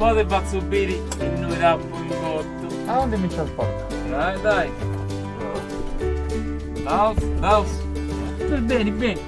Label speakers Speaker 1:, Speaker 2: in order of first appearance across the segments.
Speaker 1: Poi ti fatzu biri innui t'apu ingotu.
Speaker 2: Aundi mi nci as portau?
Speaker 1: Dai, dai. Andaus, andaus. Beni, beni.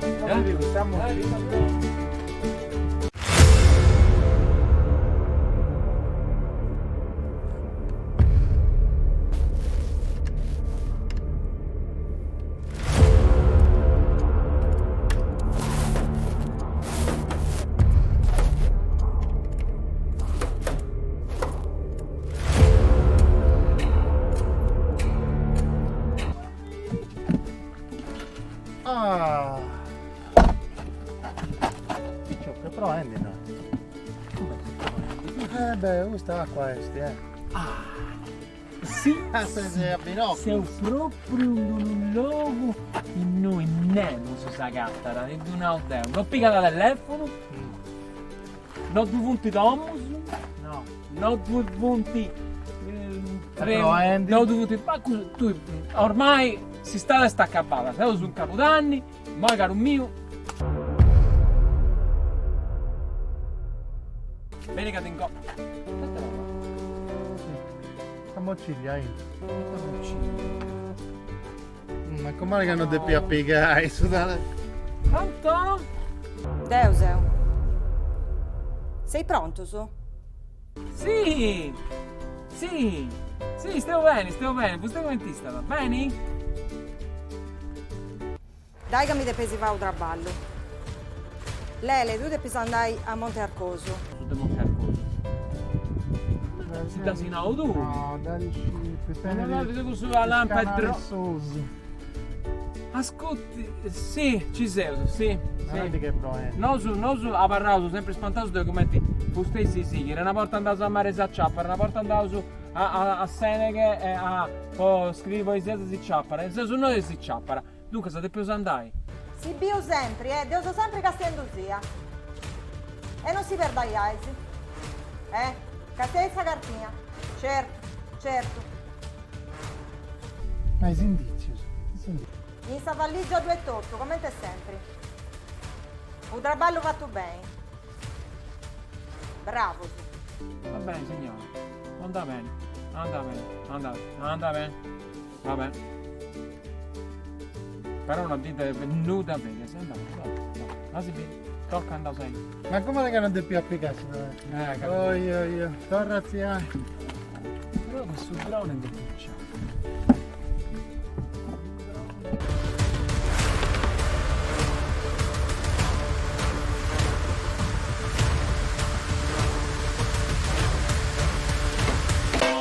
Speaker 2: Ah. Picciocco, proendi no? Eh beh, custa acqua est, eh.
Speaker 1: Ah. Si, seu propriu in unu logu innui nemus s'agatat, ti ddu nau deu, no pigat telefunu, no ddu funt domus, no ddu funt no ddu funt, ma tui ormai s'istadi est acabada, seus in cabudanni, immoi caru miu, beni ca ti
Speaker 2: Sa mociglia aintru. Sa mociglia. Mancu mali ca no depia pigai su telefono.
Speaker 1: Pronto?
Speaker 3: Deu seu. Seis prontus?
Speaker 1: Si! Si! Si, steu beni, steu beni. Vostè cumenti istat? Beni?
Speaker 3: Dai ca mi depis fai u traballu. Lele, tui depis andai a Monte Arcosu.
Speaker 1: Su de Monte Arcosu. Si dd'as nau tui.
Speaker 2: No, dda scit,
Speaker 1: tenit is canalis suus. Ascurti, si, ci seus, si.
Speaker 2: Narendi chi est proendi.
Speaker 1: Nosu, nosu abarraus sempri spantaus de cumenti fustei si sighit, una borta andaus a mare s'aciapat, una borta andaus a a Seneghe a po scriri poesias si ciapat, e seus innoi e si ciapat. Duncas depeus andai.
Speaker 3: Si biu sempri, eh, deu seu sempri castiendusì. E non si perdaiais. Eh, castiai sa cartina. Certu, certu.
Speaker 2: Ma is indìtzius, is indìtzius.
Speaker 3: In sa valigia ddu est totu, comente sempri. U traballu fatu beni. Bravus.
Speaker 1: Va bene, signora. Anda bene, anda bene, anda, anda bene. Va bene. Però no ddi de nudda beni, si andau, va, va. Ma si biri, tocca andaus aici.
Speaker 2: Mancu mali ca non depia pigai su telefono.
Speaker 1: Eh, capito.
Speaker 2: Oi oi oi, torra a tziai.
Speaker 1: Però cussu drone ndi picciat.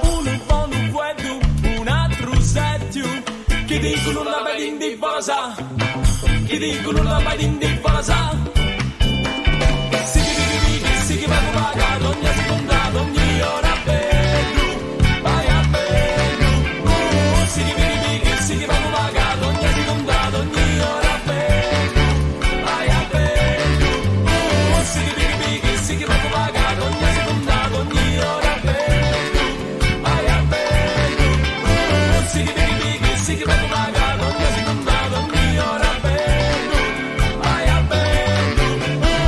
Speaker 4: Unu bonu fueddu, un'atru sètiu, chi dicu nulla baidindi foras, chi dicu nulla baidindi foras. Sighi pighi pighi, sighi pagu paga, dogna seconda, dogni ora bellu, bai a bellu. Uh, sighi pighi pighi, sighi pagu paga, dogna seconda, dogni ora bellu, bai a bellu. Uh, sighi pighi pighi, sighi pagu paga, dogna seconda, dogni ora bellu, bai a bellu. Uh, sighi pighi pighi, sighi pagu paga, dogna seconda, dogni ora bellu, bai a bellu. Uh.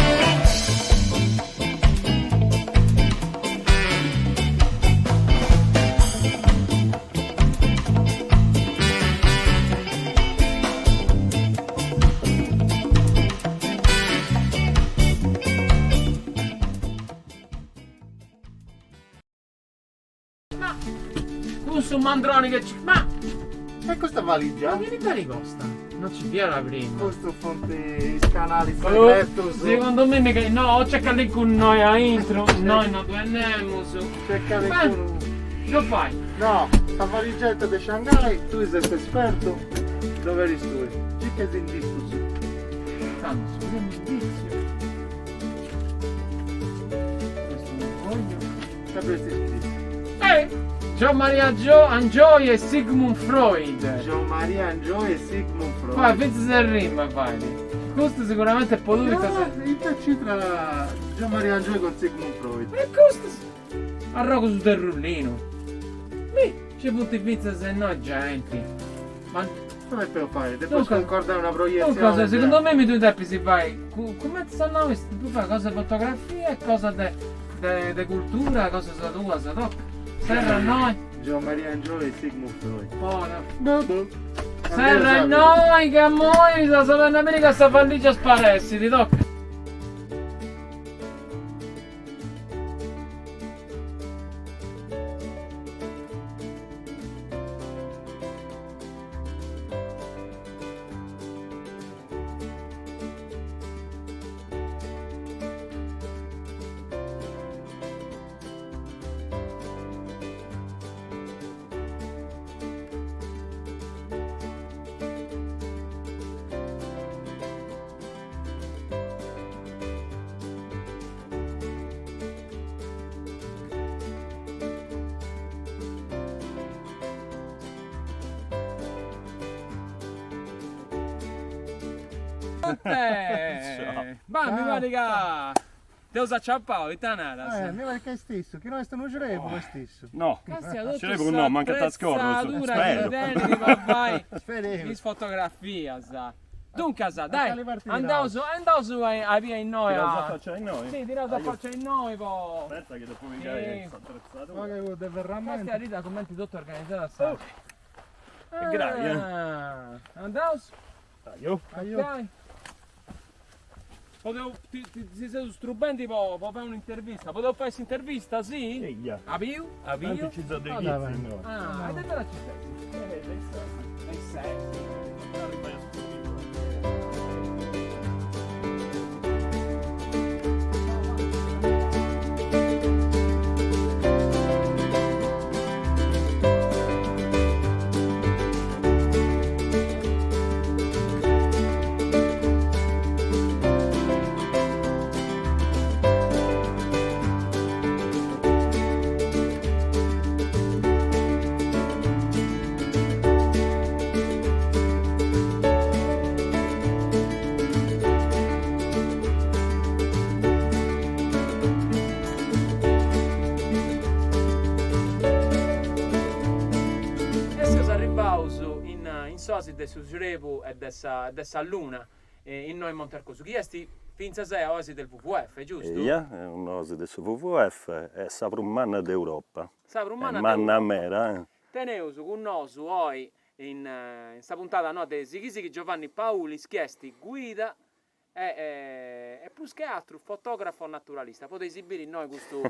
Speaker 1: Ma cussu mandroni che ci... Ma...
Speaker 2: E custa valigia?
Speaker 1: Ma chini dd'at posta? Non ci fiat prima.
Speaker 2: Custu funt is canalis segretus.
Speaker 1: Segundu mei mi No, o c'è calincunu innoi aintru, innoi no ddu est nemus.
Speaker 2: C'è calincunu.
Speaker 1: Ddu fai?
Speaker 2: No, sa valigetta de Shanghai, tui ses espertu, dd'oberis tui. Circa is inditzus.
Speaker 1: Intzandus, su primu inditziu. Questo unu fogliu.
Speaker 2: Ita ddu est scritu?
Speaker 1: Eh! Gio Maria Gio Angioy e Sigmund Freud.
Speaker 2: Gio Maria Angioy e Sigmund Freud.
Speaker 1: Fai, fintzas sa rima fait. Custu sicuramente est po tui ita
Speaker 2: se. Ita c'intrat Gio Maria Angioy cun Sigmund Freud?
Speaker 1: E custus arrogus de rullinu. Mi, ci funt fintzas innoi genti. Ma
Speaker 2: Come depeus fai? Depeus cuncordai una proietzioni.
Speaker 1: Duncas, segundu mei mi tui depis fai, cumenti s'at nau issu, depis fai cosa de fotografia e cosa de. de cultura cosas tuas, toca. Serra innoi.
Speaker 2: Gian Maria Angioy e Sigmund Freud.
Speaker 1: Boh. Serra innoi ca immoi sa PEN America sa valigia sparessit, toca. Ma mi parit ca dd'eus aciapau, ita naras?
Speaker 2: Eh, mi parit ca est issu, chi no est unu crebu est issu.
Speaker 5: No, crebu no, mancant is corrus,
Speaker 1: spero. Tenit po fai is fotografias. Duncas, dai, andaus, andaus a bia innoi
Speaker 5: a. Tiraus a faccia innoi?
Speaker 1: Si, tiraus a faccia innoi po.
Speaker 5: Aspetta chi depu pigai s'attrezzatura.
Speaker 1: Castia Rita cumenti totu organizada sa.
Speaker 5: Est grai, eh.
Speaker 1: Andaus?
Speaker 5: Aio.
Speaker 1: Aio. Podeus, ti ti seus strubendi po po fai un'intervista, podeus fai s'intervista, si?
Speaker 5: Eia.
Speaker 1: Abiu? Abiu?
Speaker 5: Tanti ci seu de chitzi innoi.
Speaker 1: Ah, e de ora ci ses?
Speaker 5: De is ses.
Speaker 1: De is ses. E seus arribbaus in in s'oasi de su Srebu e de sa de sa Luna, innoi in Monte Arcosu, chi est fintzas oasi del WWF, giustu?
Speaker 5: Eia, est un'oasi de su WWF, est sa prus manna de Europa.
Speaker 1: Sa prus manna
Speaker 5: de Europa. Manna meda, eh.
Speaker 1: Teneus cun nosu oi in sa puntada noa de Sighi Sighi Giovanni Paulis chi est guida e prus che atru fotografo naturalista, podeis biri innoi custu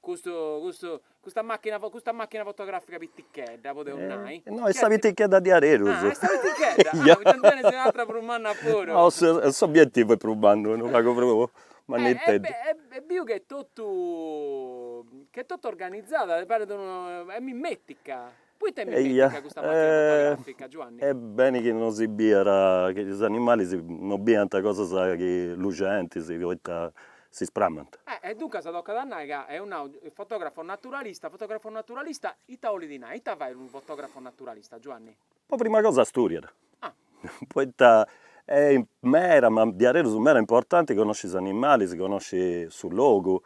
Speaker 1: custu custu custa macchina custa macchina fotografica pitichedda podeus nai.
Speaker 5: No, est sa pitichedda diaderus.
Speaker 1: Ah, est sa pitichedda? Ah, poita ndi tenis un'atra prus manna puru.
Speaker 5: No, s'obietivu est prus mannu, unu pagu prus manniteddu.
Speaker 1: E biu che est totu che est totu organizada, parit unu, est mimetica Poita est mimetica custa macchina fotografica, Giuanni?
Speaker 5: Est beni chi non si biat, chi is animalis non biant cosas chi luxentis, poita si spramant.
Speaker 1: E duncas tocat a nai ca eus nau fotografo naturalista, fotografo naturalista ita 'olit nai? Ita fait unu fotografo naturalista, Giuanni?
Speaker 5: Po prima cosa stùdiat, poita est mera ma diaderus mera importanti connosci is animalis, connosci su logu,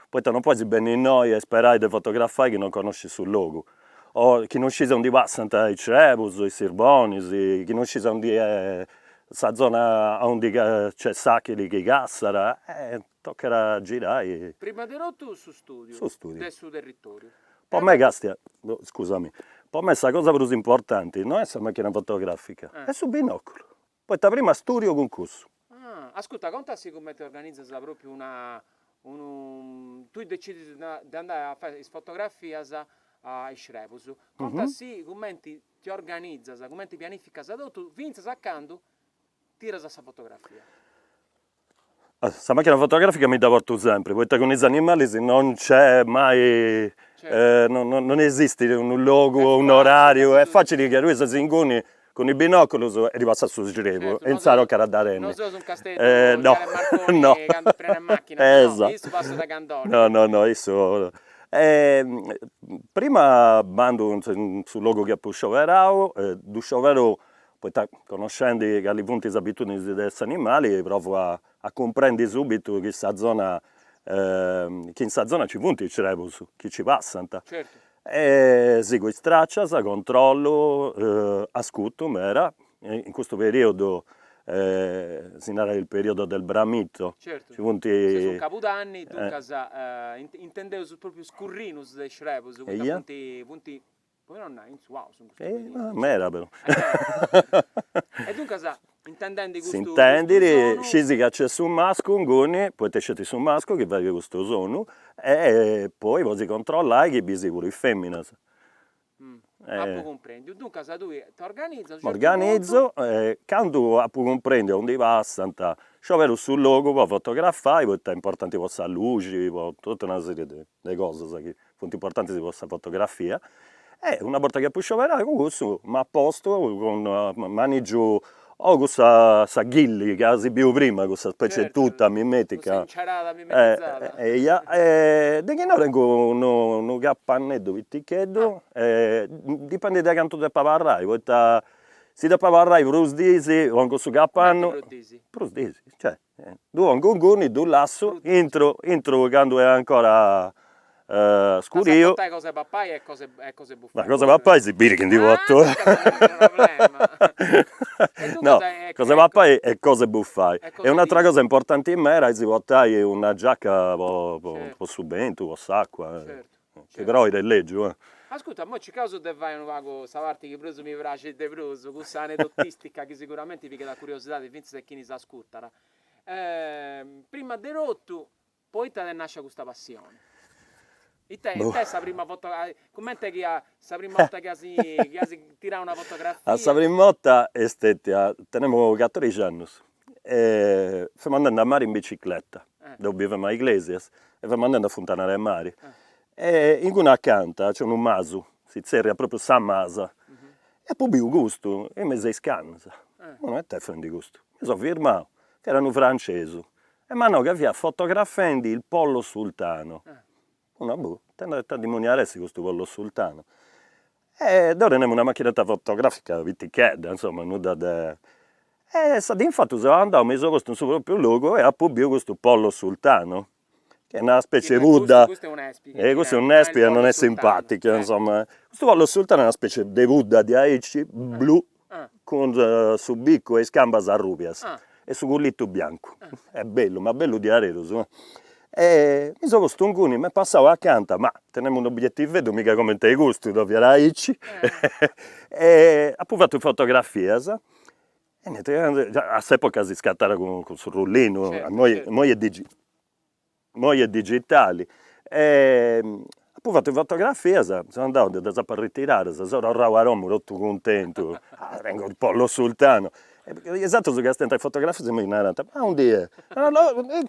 Speaker 5: poita non podis benni innoi e sperai de fotografai chi non connoscis su logu, o chi non scis aundi passant is crebus, is sirbonis, chi non scis aundi est sa zona aundi nc'est s'achili chi cassat, tocat a girai.
Speaker 1: Prima de totu su studiu de su territoriu.
Speaker 5: Po mei castia, scusami, po mei sa cosa prus importanti no est sa macchina fotografica, est su binoculu, poita prima studiu cun cussu.
Speaker 1: Ah, ascurta, contasì cumenti organizas propriu una, unu, tui decidis de andai a fai is fotografias a is crebus, contasì cumenti ti organizas, cumenti pianificas totu, fintzas a candu tiras sa fotografia.
Speaker 5: Sa macchina fotografica mi dda portu sempri, poita cun is animalis non nc'est mai, non esistit unu logu o un'orariu, est facili chi tui ses inguni cun is binoculus e ti passat su crebu e insaras tocat a dda tenni.
Speaker 1: No seus in Casteddu, no, no, candu prenat macchina, no, issu passat a cand'olit.
Speaker 5: No, no, no, issu prima bandu in su logu chi apu scioberau, ddu scioberu Poita connoscendi cali funt is abitudinis de s'animali provu a a cumprendi subitu chi sa zona chi in sa zona nci funt is crebus, chi nci passant. E sigu is tracias, controllu, ascurtu meda, in custu periodu Si narat il periodo del bramito.
Speaker 1: Certu,
Speaker 5: Ci funt.
Speaker 1: Seus in cabudanni, duncas intendeus propriu is currinus de is crebus, poita funt, funt, po non nai, intzuaus in custu periodu.
Speaker 5: Meda però.
Speaker 1: E duncas intendendi custu sonu.
Speaker 5: S'intendit, scisi ca c'est su mascu inguni, poita est sceti su mascu chi fait custu sonu, e poi podis controllai chi bisi puru is feminas.
Speaker 1: Apu cumprendiu, duncas tui t'organizas,
Speaker 5: M'organizu e candu apu cumprendiu aundi passant, scioberu su logu po fotografai, poita est importanti po sa luxi, po totu una serie de cosas chi funt importantis po sa fotografia, e una borta chi apu scioberau cussu m'apostu cun manigiu o cussa sa ghillie chi as biu prima, cussa specie 'e tuta mimetica.
Speaker 1: Cussa incerada mimetizada.
Speaker 5: Eia, e de chi no tengu unu unu capanneddu piticheddu e dipendit de cantu depu abarrai, poita si depu abarrai prus dis pongu su capannu.
Speaker 1: Prus dis?
Speaker 5: Prus dis, cioè ddu pongu inguni, ddu lassu, intru intru candu est ancora Scuriu.
Speaker 1: Portai cosa 'e papai e cosa e cosa 'e
Speaker 5: bufai. Ma cosa 'e papai si biri chi ndi portu. No, cosa 'e papai e cosa 'e bufai. E un'atra cosa importanti meda est portai una giacca po po su bentu, po s'acua, chi proit est legiu.
Speaker 1: Ascurta, immoi circaus de fai unu pagu sa parti chi prus mi praxit de prus, cussa anedotistica chi siguramenti pigat curiosidadi fintzas a chini s'ascurtat. Prima de totu Poita t'est nascia custa passioni? Ita est sa prima foto, cumenti chi sa prima 'orta chi as chi as tirau una fotografia?
Speaker 5: A sa prima 'orta est stetia, tenemu catodixi annus e femu andendi a mari in bicicletta, deu bivemu a Iglesias e femu andendi a Funtana de Mari e inguni acanta nc'est unu masu, si zerriat propriu sa masa, e apu biu custu in mesu a is cannas, ma ita est fendi custu, mi seu firmau, fiat unu francesu E m'at nau ca fiat fotografendi il pollo sultano. Una boh, ita dimoniu at essi custu pollo sultano. E deu tenemu una machinetta fotografica pitichedda, insoma, nudda de. E sa dì infatu seu andau, mi seu postu in su propriu logu e apu biu custu pollo sultano, chi est una specie 'e pudda.
Speaker 1: Custu est un'espi.
Speaker 5: E custu est un'espi e non est simpatica, insoma. Custu pollo sultano est una specie de pudda diaici, blu, cun su bicu e is cambas arrubias e su cullitu biancu, est bellu, ma bellu diaderus, e mi seu postu inguni, m'est passau acanta, ma tenemu un'obietiveddu miga cumenti ai custu, no fiat aici, e apu fatu fotografias e niente, a s'epoca si scatat cun su rullinu, immoi immoi est digi Immoi est digitali. E apu fatu is fotografias, seu andau, ddas apu arretiradas, seu torrau a domu totu cuntentu, ah tengu il pollo sultano. Is aterus chi castiant is fotografias mi narant, ma aundi est?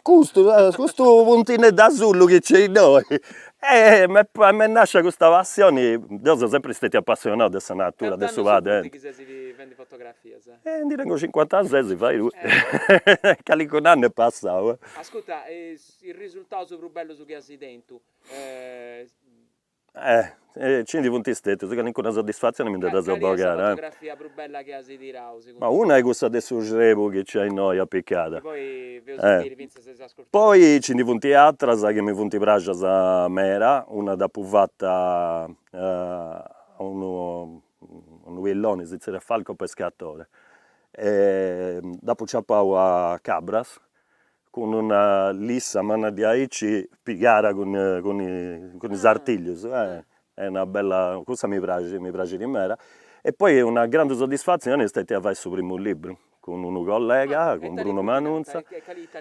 Speaker 5: Custu, custu puntineddu asullu chi nc'est innoi. E m'est nascia custa passioni, deu seu sempri stetiu apassionau de sa natura, de su padenti.
Speaker 1: Cantu annus funt chi ses fendi fotografias?
Speaker 5: E ndi tengu cincuantases, fai tui. Calincunu annu est passau.
Speaker 1: Ascurta, is risultaus prus bellus chi as tentu?
Speaker 5: Nci ndi funt stetius, calincuna soddisfatzioni mi nde dda seu
Speaker 1: Cali est sa
Speaker 5: bogada.
Speaker 1: fotografia prus bella chi as tirau
Speaker 5: segundu Ma una est cussa de su xrebu chi nc'est innoi apicada.
Speaker 1: Chi poi feus biri fintzas a is ascurtadoris.
Speaker 5: Poi nci ndi funt atras chi mi funt praxias meda, una dd'apu fata a unu unu pilloni, si zerriat falco pescatore, e dd'apu ciapau a Cabras cun una lissa manna diaici pigada cun cun is artiglius, est una bella, cussa mi praxit, mi praxit meda, e poi una grandu soddisfatzioni est stetia a fai su primu libru cun unu collega, cun Bruno Manunza,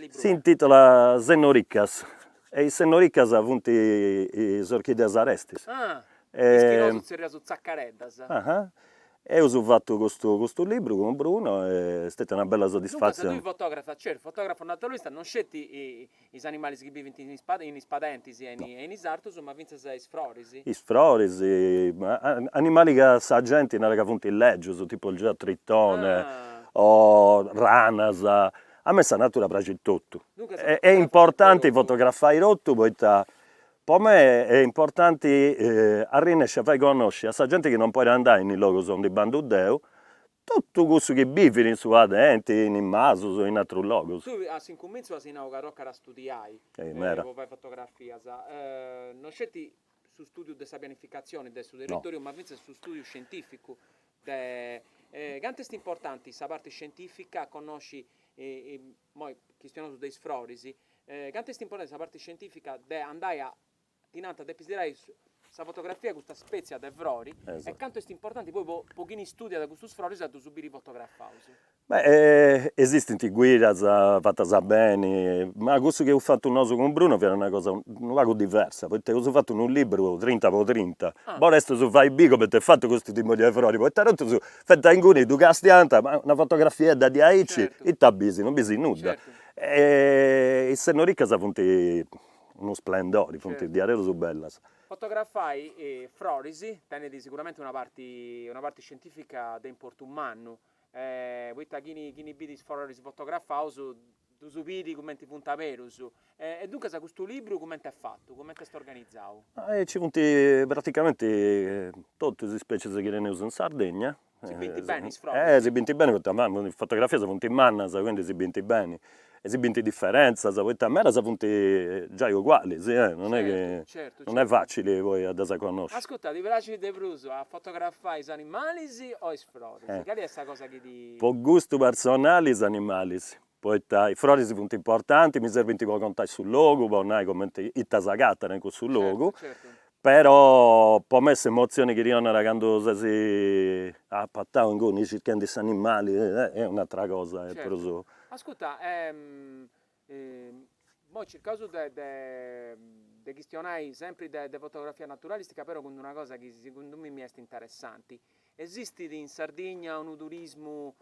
Speaker 5: si intitolat Sennoricas, e is sennoricas funt is orchideas arestis.
Speaker 1: Is chi nosu tzerriaus tzacareddas.
Speaker 5: Eus fatu custu custu libru cun Bruno e est stetia una bella soddisfatzioni.
Speaker 1: Duncas tui fotografas, certu, fotografu naturalista non sceti is animalis chi bivint in is padentis e in is artus, ma fintzas is froris.
Speaker 5: Is froris, animalis ca sa genti narat ca funt lègius, tipu il geotritone o ranas, a mei sa natura praxit totu. Est importanti fotografai totu poita Po mei est importanti arrennesci a fai connosci a sa genti chi non podit andai in is logus aundi bandu deu, totu cussu chi bivit in su padenti, in is masus o in aterus logus.
Speaker 1: Tui a s'incumintzu as nau ca tocat a studiai po fai fotografias, non sceti su studiu de sa pianificatzioni de su territoriu ma fintzas su studiu scientificu de. Cantu est importanti sa parti scientifica a connosci, immoi chistionaus de is froris, cantu est importanti sa parti scientifica de andai a, ti nant, depis tirai sa fotografia 'e custa spètzia de frori e cantu est importanti poi po chini studiat custus froris a ddus biri fotografaus.
Speaker 5: Beh, esistint guidas fatas beni, ma cussu chi eus fatu nosu cun Bruno fiat una cosa unu pagu diversa, poita eus fatu unu liburu trinta po trinta, bolestus fai biri cumenti est fatu custu timu de frori, poita totus fiant inguni, ddu castiant, ma una fotografiedda diaici, ita bisi, non bisi nudda. E is sennoricas funt unu splendori, funt diaderus bellas.
Speaker 1: Fotografai froris tenit siguramenti una parti una parti scientifica de importu mannu, poita chini chini bit is froris fotografaus ddus bit cumenti funt aberus e duncas custu libru cumenti est fatu, cumenti est organizau?
Speaker 5: Nci funt praticamenti totus is species chi teneus in Sardegna.
Speaker 1: Si bint beni is froris?
Speaker 5: Si bint beni poita is fotografias funt mannas, quindi si bint beni e si bint diferentzas, poita medas funt giai ugualis, non est chi, non est facili poi a ddas connosci.
Speaker 1: Ascurta, ti praxit de prus a fotografai is animalis o is froris? Cali est sa cosa chi ti.
Speaker 5: Po gustu personali is animalis, poita is froris funt importanti, mi serbint po contai su logu, po nai cumenti, ita s'agatat in cussu logu, però po mei s'emotzioni chi ti 'onat candu ses apatau inguni circhendi s'animali est un'atera cosa, est prus.
Speaker 1: Ascurta, Immoi circaus de de chistionai sempri de de fotografia naturalistica però cun d'una cosa chi segundu mimi est interessanti. Esistit in Sardigna unu turismu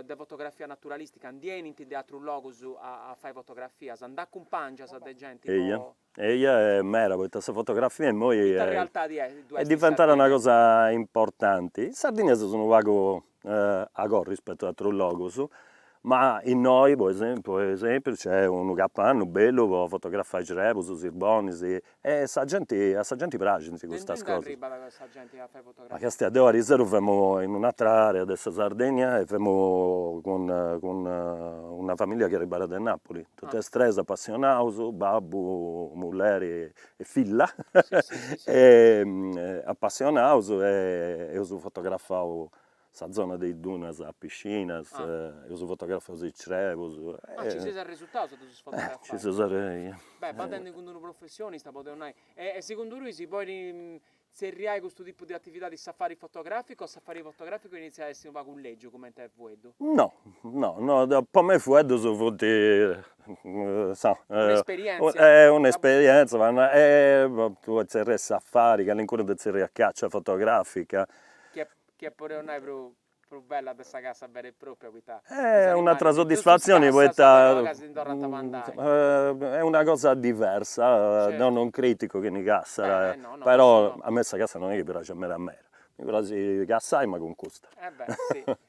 Speaker 1: de fotografia naturalistica? Ndi 'enint de atrus logus a a fai fotografias? Nd'acumpangias de genti
Speaker 5: po. Eia, est meda, poita sa fotografia immoi
Speaker 1: Ita realtadi est ddu est
Speaker 5: est diventada una cosa importanti. In Sardigna seus unu pagu agoa rispetu a atrus logus, Ma innoi po po esempiu nc'est unu capannu bellu po fotografai crebus, sirbonis e sa genti, a sa genti praxint custas cosas.
Speaker 1: De innui nd'arribat sa genti a fai fotografia?
Speaker 5: Ma castia, deu ariseru femu in un'atera area de sa Sardegna e femu cun cun una familia chi arribada de Napoli, totu e tres apassionaus, babbu, mulleri e filla e apassionaus e eus fotografau Sa zona de is dunas a Piscinas, eus fotografau is crebus.
Speaker 1: Ah, nci seis arresurtaus a ddus fotografai?
Speaker 5: Nci seus arre.
Speaker 1: Beh, bandendi cun d'unu professionista podeus nai. E segundu tui si podit tzerriai custu tipu de atividadi safari fotograficu o safari fotograficu iniziat a essi unu pagu lègiu cumenti fueddu?
Speaker 5: No, no, no, po mei fueddus funt sa
Speaker 1: Un'esperientzia.
Speaker 5: Un'esperientzia, ma tui tzerrias safari, calincunu ddu tzerriat caccia fotografica.
Speaker 1: Chi est podeus nai prus prus bella de sa cassa vera e propria poita
Speaker 5: Est un'atra soddisfatzioni poita est una cosa diversa, deu non criticu chini cassat, però a mei sa cassa non est chi mi praxat meda meda, mi praxit cassai ma cun custa.
Speaker 1: Eh beh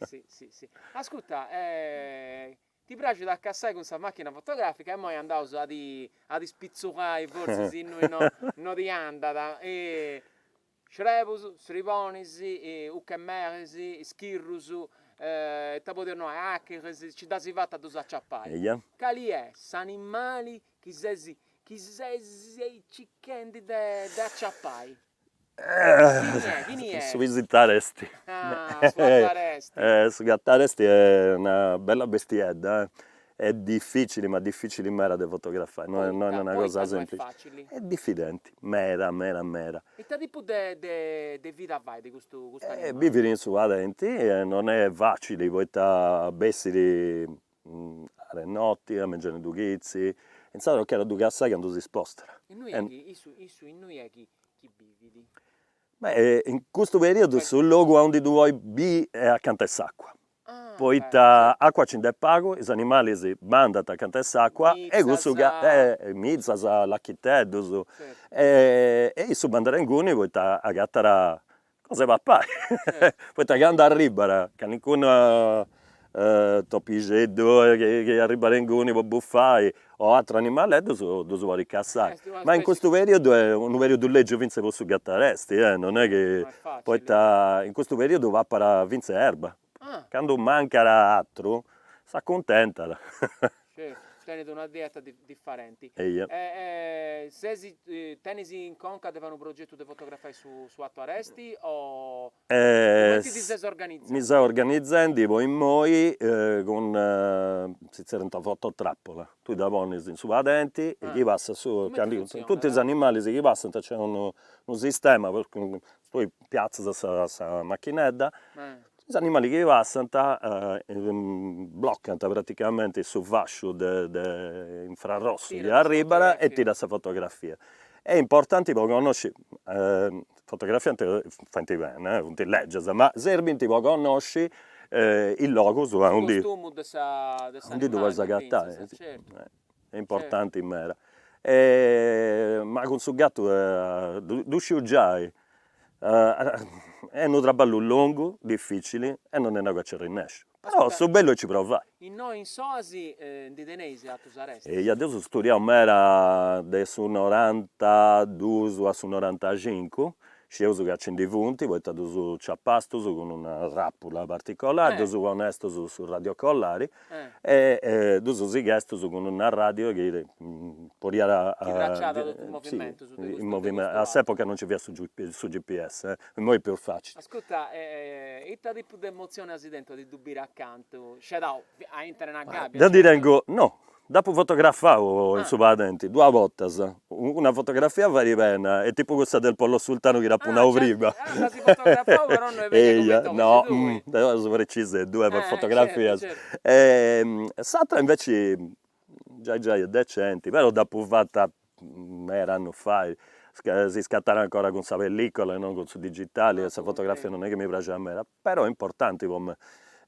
Speaker 1: si si si si. Ascurta ti praxit a cassai cun sa macchina fotografica e immoi andaus a ti a ti spitzucai fortzis innui no no ti andat e Crebus, sribonis, uchemeris, ischirrus, ita podeus nai, acheris, nci dd'as fata a ddus aciapai.
Speaker 5: Eia.
Speaker 1: Cali est s'animali chi ses chi ses circhendi de de aciapai? Chini est, chini est?
Speaker 5: Su pisitaresti.
Speaker 1: Ah, su gataresti.
Speaker 5: Su gataresti est una bella bestiedda eh Est dificili, ma dificili meda de fotografai, no est una cosa semplici.
Speaker 1: Poita no est facili?
Speaker 5: Est difidenti, meda meda meda.
Speaker 1: Ita tipu de de vida fait custu custu animali?
Speaker 5: Bivit in su padenti e non est facili poita bessit a de noti, a mengianeddu chitzi, insaras tocat a ddu cassai candu si spostat.
Speaker 1: Innui est chi, issu issu innui est chi chi bivit?
Speaker 5: Beh, in custu periodu su logu aundi ddu podis biri est acanta 'e s'acua Poita acua nci nd'est pagu, is animalis bandant acanta 'e s'acua e cussu mitzas, lachiteddus, e issu bandat inguni poita agatat cosa 'e papai, poita candu arribat calincunu topixeddu chi arribat inguni po bufai o aterus animaleddus ddus podit cassai, ma in custu periodu est unu periodu lègiu finzas po su gatu aresti, non est chi, poita in custu periodu papat finzas erba, candu mancat atru s'acuntentat.
Speaker 1: Certu. Tenit una dieta difarenti.
Speaker 5: Eia.
Speaker 1: E ses, tenis in conca de fai unu progetu de fotografai su su 'atu aresti o cumenti ti ses organizendi?
Speaker 5: Mi seu organizendi po immoi cun, si zerriant fototrappola, tui dda ponis in su padenti e chi passat su, totu is animalis chi passant nc'est unu sistema, tui piatzas sa sa machinedda Is animalis chi passant blocant praticamenti su fasciu de de infrarossu chi arribat e tirat sa fotografia. Est importanti po connosci, fotografias faint pena, funt legias, ma serbint po connosci is logus aundi aundi ddu pois agatai, est importanti meda. Ma cun su gatu ddu sciu giai Est unu traballu longu, dificili e non est nau ca nci arrennesciu, però su bellu est ci provai.
Speaker 1: Innoi in s'Oasi ndi teneis 'atus arestis?
Speaker 5: Eia, deu seu studiau meda de su norantadus a su norantacincu, scieus ca nci ndi funt, poita ddus ciapastus cun una trapula particolari, ddus ponestus su radiocollari E ddus sighestus cun una radio chi podiat
Speaker 1: Chi tracciat totu is movimentus de custu
Speaker 5: A s'epoca non nci fiat su GPS, immoi est prus facili.
Speaker 1: Ascurta, ita tipu de emotzioni as tentu a ti ddu biri acantu, scedau, aintru 'e una gabbia?
Speaker 5: Deu ti tengu, no, dd'apu fotografau in su padenti, duas bortas, una fotografia fait pena, est tipu cussa del pollo sultano chi t'apu nau prima.
Speaker 1: Ah, dd'as fotografau però no est benia cumenti
Speaker 5: No, deu seu preciseddu po is fotografias. E s'atera inveci giai giai est decenti, però dd'apu fata meda annus fait, si scatat ancora cun sa pellicola e non cun su digitali e sa fotografia non est chi mi praxiat meda, però est importanti po mei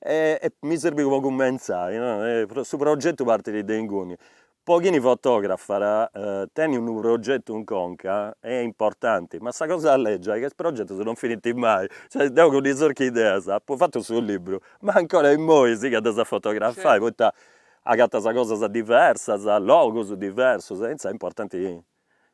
Speaker 5: e mi serbit po cumentzai, no, su progetu partit de inguni. Po chini fotografat tenni unu progetu in conca est importanti, ma sa cosa legia est ca is progetus non finint mai, cioè deu cun is orchideas apu fatu su liburu, ma ancora immoi sigu a ddas fotografai, poita agatas cosas diversas, logus diversus e intzà est importanti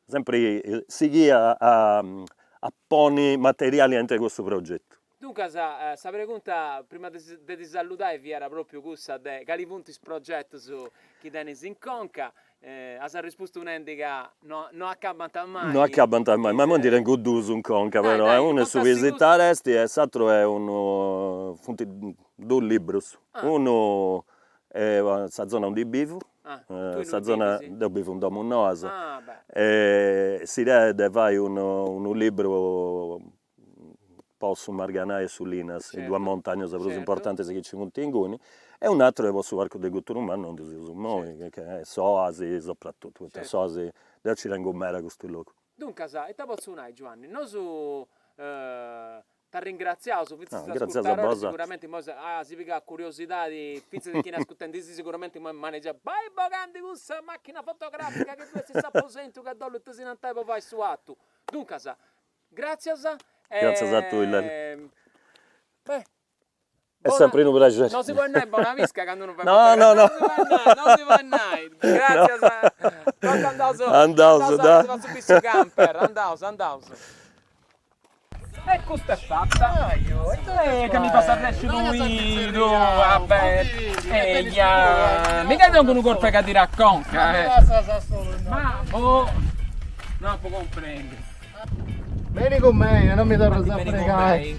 Speaker 5: sempri sighì a a ponni materiali aintru 'e cussu progetu.
Speaker 1: Duncas sa pregunta prima de ti saludai fiat propriu cussa de cali funt is progetus chi tenis in conca, as arrespustu nendi ca no no acabant mai.
Speaker 5: No acabant mai, ma immoi ndi tengu dus in conca però, unu est su Visita Aresti e s'aturu est unu, funt dus librus, unu est sa zona aundi bivu, sa zona, deu bivu in Domunoas, e s'idea est de fai unu unu libru po su Marganai e su Linas, is duas montagnas prus importantis chi nci funt inguni, e un'ateru est po su parcu de Guturu Mannu aundi seus immoi, ca est s'oasi soprattutto, poita s'oasi, deu nci tengu meda custu logu.
Speaker 1: Duncas, ita potzu nai Giuanni, nosu t'arringratziaus, fintzas is ascurtadoris siguramenti immoi as pigau curiosidadi, fintzas chini ascurtendisì siguramenti immoi manigiat, bai bogandi cussa macchina fotografica chi ddu est in s'aposentu ca dd'ollu tesinantai po fai su 'atu. Duncas, Gràtzias
Speaker 5: e. Gràtzias a tui Lello.
Speaker 1: Beh.
Speaker 5: Est sempri unu praxeri.
Speaker 1: No si podit nai bona pisca candu unu fait
Speaker 5: No, no, no.
Speaker 1: Non si podit nai, non si podit nai. Gràtzias. Totu andaus.
Speaker 5: Andaus, dai.
Speaker 1: Andaus a si fatzu su camper, andaus, andaus. E custa est fata. Eh, ca mi fas arresci unu 'idu, vabbè. Eia, mica dongu unu corpu 'e cadira a conca, eh. Ma boh, no apu cumprendiu.
Speaker 2: Beni cun mei e non mi torras a pregai.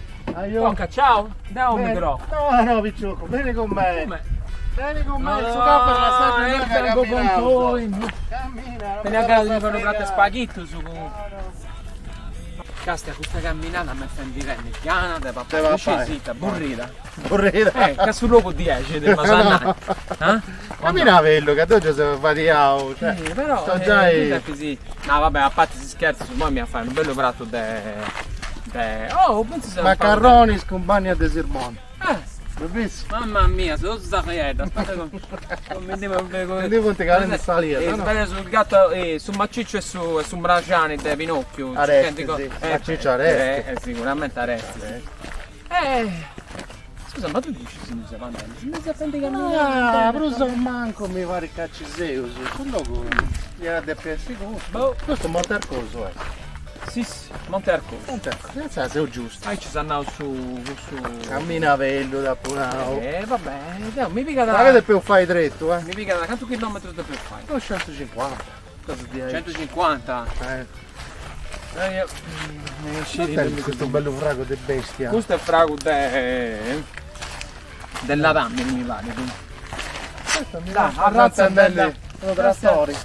Speaker 1: Conca, ciao, deu mi croccu.
Speaker 2: No, no, piccioccu, beni cun mei. Beni cun mei, su camper lassaddu innoi ca camminaus. Cammina,
Speaker 1: Tenia gana de mi fai unu pratu 'e spaghitus comunque. Castia, custa camminada m'est fendi tenni gana de papai, no sciu ita, burrida.
Speaker 2: Burrida.
Speaker 1: Eh, ca su logu diaci de Masanai.
Speaker 2: Ah? Cammina bellu, ca deu già seu fadiau, cioè.
Speaker 1: Sì, però
Speaker 2: sto giai...
Speaker 1: Depis... No, vabbè, a parti is scherzus, moi mi a fai unu bellu pratu de... de... Oh, pentzis a
Speaker 2: Macarronis cun bagna de sirboni.
Speaker 1: Eh.
Speaker 2: Bellissimo.
Speaker 1: Mamma mia, sono totu sa aspetta mi
Speaker 2: ndi funt calendi salias, no?
Speaker 1: Bene su gatto, su macicciu e su e su mraxani de Pinocchiu.
Speaker 2: Aresti, sì, macicciu aresti.
Speaker 1: Eh, sicuramente aresti. Eh, scusa, ma tu dici si mi seu andendi? Si mi seu fendi camminai?
Speaker 2: Ah, prus o mancu mi parit ca ci seus, su logu iat a depi essi custu.
Speaker 1: Boh.
Speaker 2: Custu Monte Arcosu est.
Speaker 1: Sissi, Monte Arcoxu.
Speaker 2: Monte Arcoxu, insaras seu giustu.
Speaker 1: Aici s'at nau su cussu.
Speaker 2: Cammina bellu t'apu nau.
Speaker 1: E va bè, deu mi pigat.
Speaker 2: Ma che depeus fai tretu, eh.
Speaker 1: Mi pigat, cantu chilometrus depeus fai?
Speaker 2: Unu centucincuanta, cosa diaici.
Speaker 1: Centucincuanta?
Speaker 2: Eh.
Speaker 1: Eh.
Speaker 2: Custu bellu fragu de bestia.
Speaker 1: Custu est fragu de de ladamini mi parit.
Speaker 2: Dai, arratza bella. Unu trattori.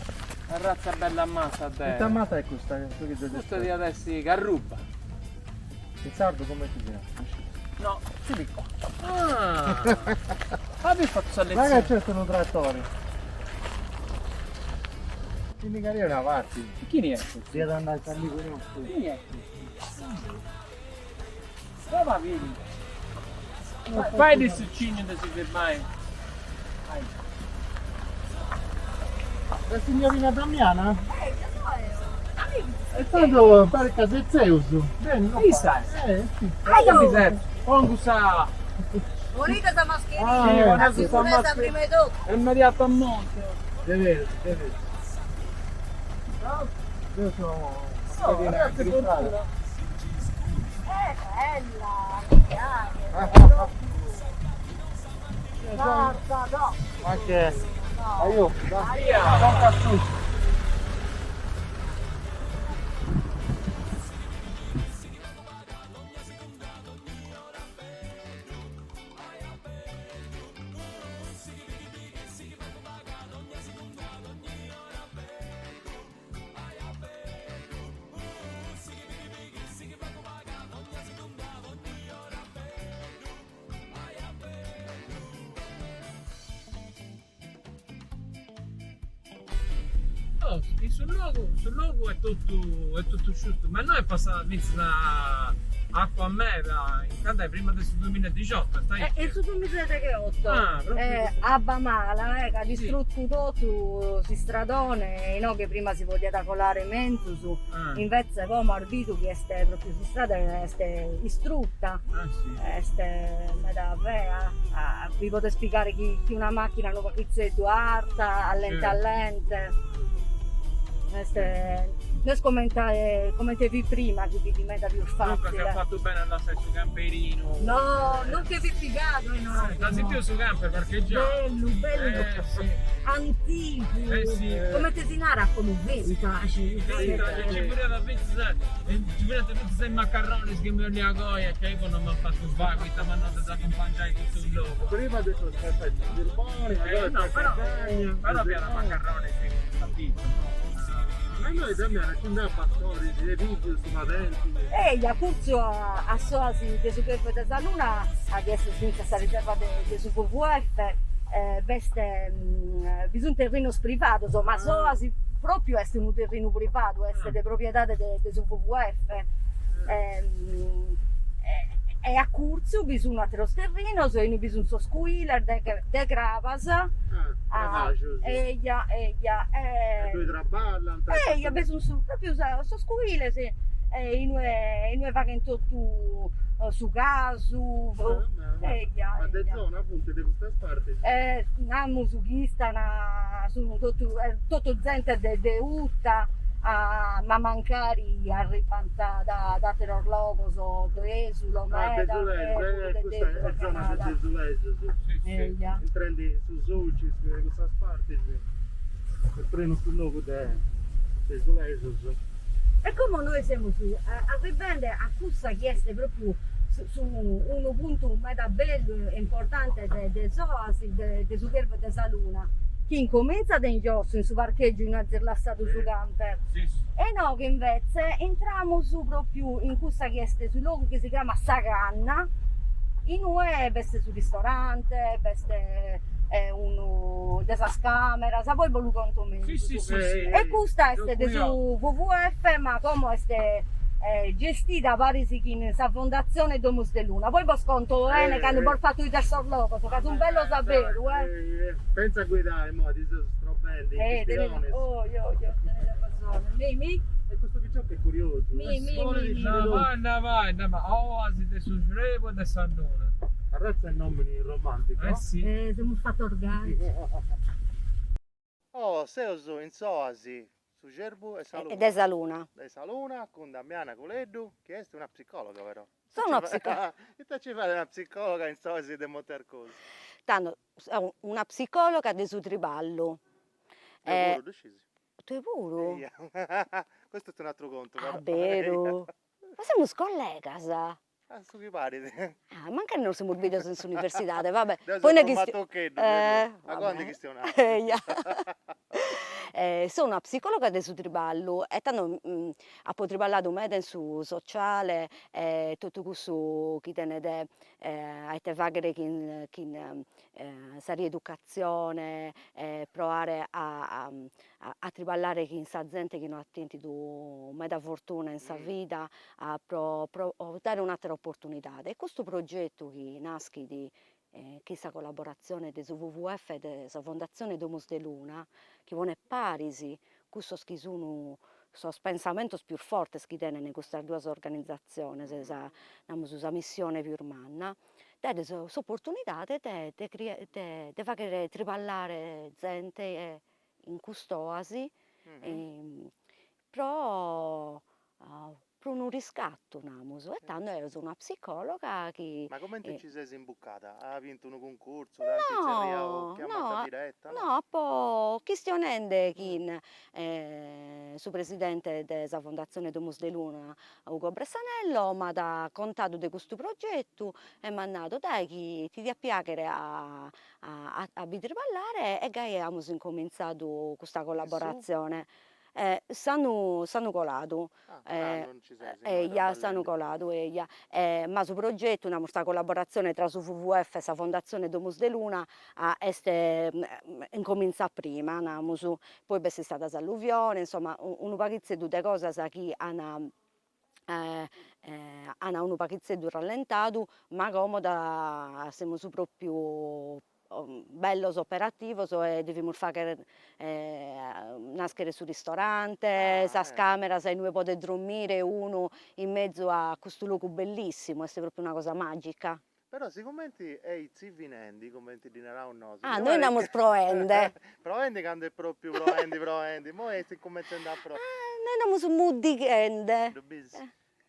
Speaker 1: Arratza bella mata de.
Speaker 2: Ita mata est custa?
Speaker 1: Custa diat essi carruba.
Speaker 2: In sardu cumenti si narat?
Speaker 1: No. Silicò. Ah! Abi fatu sa lezioni.
Speaker 2: Ma ca nc'est unu trattori. Ti ndi caria una parti.
Speaker 1: Chini est?
Speaker 2: Diat andai s'amigu nostru.
Speaker 1: Chini est? Prova a biri. Faidi su cignu de si firmai.
Speaker 2: La signorina Damiana? E tando paret ca setzeus. Beni, no?
Speaker 1: Issa est.
Speaker 2: Eh, sì.
Speaker 1: Ita mi setzu? Pongu sa...
Speaker 3: Ponide sa mascherina, la sicurezza prima 'e totu.
Speaker 1: Immediato a monte.
Speaker 2: De veru, de veru. Deu sono mascherina gripada.
Speaker 3: Eh, bella, mi piace. Guarda, no.
Speaker 2: Anche io, dai.
Speaker 1: Oh, in su logu, su logu est totu, est totu sciutu, ma no est passada fintzas acua meda, cand'est, prima de su duemiladixiotu, est aici?
Speaker 6: In su duemiladegheoto,
Speaker 1: Ah, propriu.
Speaker 6: abba mala, ca at distruttu totu s'istradone, inoghe prima si podiat colare menzus, Invetze como as bidu chi est propriu s'istrada est istrutta, est meda fea, bi podes pigare chi una macchina unu paghizeddu arta, a lente a lente, est no est comente comente fit prima chi fit meda pius
Speaker 1: Duncas
Speaker 6: fatzile.
Speaker 1: at fatu bene a lassai su camperinu.
Speaker 6: No, non che fit pigadu inoghe.
Speaker 1: T'as sentidu su camper parcheggiau?
Speaker 6: Bellu, bellu, antigu, comente si narat como vintage.
Speaker 1: Vintage, ci furiat fintzas, ci furiant fintzas is macarronis chi mi 'olia coi e poi non m'ant fatu fai poita m'ant nau de s'acumpangiai cussu logu.
Speaker 2: Prima de sos caffè Sirboni,
Speaker 1: no, però, però fiat macarronis cun sa pizza, no?
Speaker 2: Ma innoi Damiana ci nd'at pastoris de fìgius padentis.
Speaker 6: Eja, acurtzu a s'oasi de su Chervu de sa Luna, chi est fintzas sa riserva de su WWF, b'est, bi sunt terrinos privados, ma s'oasi pròpiu est unu terrinu privadu, est de propriedade de su WWF. E a curtzu bi sun àteros terrinos e inue bi sun sos cuiles de de crabas. Eja, eja.
Speaker 2: E ddoi traballant.
Speaker 6: Eja, bi sun pròpiu sos cuiles e inue inue faghen totu su casu. Eja,
Speaker 2: Ma de zona funt de custas partis?
Speaker 6: Namus chi istan, sun totu totu zente de de 'Uta, ma mancari arribant da àteros logos, de Esulo meda.
Speaker 2: Ah, de Desulo, custa est zona de desulesus.
Speaker 6: Eja.
Speaker 2: Intrendi in su Sulcis, de cussas partis, est prenu su logu de desulesus.
Speaker 6: E como nois semus arribende a cussa chi est propriu su unu puntu meda bellu e importante de de s'oasi de su Chervu de sa Luna, chi incomintzat in giosso in su parcheggiu inue azis lassadu su camper, e inoghe invetze intramus propriu in cussa chi est su logu chi si chiamat Sa Canna, inue b'est su ristorante, b'est unu de sas cameras, poi bos lu conto menzus. E custa est de su WWF ma como est gestida paris chin sa Fondatzione Domus de Luna. Poi bos conto 'ene cando bos fatto 'ider sos logos, ca sun bellos a beru
Speaker 2: eh. Pentza a guidai imoi, ti ses strobendi in chistioni.
Speaker 6: Oi oi oi, tenet resone. Mi mi.
Speaker 2: E custu picioccu est curiosu.
Speaker 6: Mi mi mi mi.
Speaker 1: Vai vai, oasi de su Crebu e de sa Luna.
Speaker 2: Arratza 'e nomini romanticu.
Speaker 1: Eh si.
Speaker 6: Semus fatos gai.
Speaker 2: Oh, seus in s'oasi. Su Cerbu 'e sa Luna.
Speaker 6: De sa Luna.
Speaker 2: De sa Luna cun Damiana Culeddu chi est una psicologa però.
Speaker 6: So una psicologa.
Speaker 2: Ita ci fait una psicologa in s'oasi de Monte Arcosu?
Speaker 6: Tando, so una psicologa de su triballu.
Speaker 2: Deu puru, ddu scisi?
Speaker 6: Tue puru?
Speaker 2: Eia. Custu est un'aturu contu però.
Speaker 6: A beru? Ma semus collegas?
Speaker 2: A su chi parit.
Speaker 6: Ah, mancari nos semus bidos in s'universidade, va bè.
Speaker 2: Deu seu prus matocheddu, a goa ndi chistionaus.
Speaker 6: Eia. So una psicologa de su triballu e tando apo triballadu meda in su sociale e totu cussu chi tenet a ite faghere chin chin sa rieducatzione e proare a a triballare chin sa zente chi no at tèntidu meda fortuna in sa vida pro pro dare un'àtera oportunidade. E custu progetu chi naschit chin sa collaboratzione de su WWF e de sa Fondatzione Domus de Luna, chi ponet paris cussos chi sun sos pensamentos pius fortes chi tenen custas duas organizatziones, sa namus sa missione pius manna, dat s'oportunidade de de de fagher triballare zente in cust'oasi pro pro unu riscattu, namus, e tando eo so una psicologa chi.
Speaker 2: Ma comente ci ses imbucada? As bintu unu cuncursu, t'ant tzerriau chiamata diretta?
Speaker 6: No, apo chistionende chin su presidente de sa Fondazione Domus de Luna, Ugo Bressanello, m'at contadu de custu progetu e m'at nadu, dai chi ti diat piaghere a a bi triballare e gai amus incomintzadu custa collaboratzione. S'annu s'annu coladu, eja s'annu coladu eja, ma su progetu, namus sa collaboratzione tra su WWF e sa Fondatzione Domus de Luna est incomintzat prima, namus, poi b'est istada s'alluvione, insoma unu paghitzeddu de cosas chi an an unu paghitzeddu rallentadu, ma como da semus propriu bellos operativos e devimus fagher naschere su ristorante, sas cameras inue podet drommire unu in mezu a custu logu bellissimu, est propriu una cosa magica.
Speaker 2: Però sigumenti est tzivinendi, cumenti ddi naraus nosu.
Speaker 6: Ah, noi namus proende.
Speaker 2: Proendi candu est propriu proendi proendi, immoi est incumentzendi a proi.
Speaker 6: Noi namus muddighende.
Speaker 2: Ddu bis?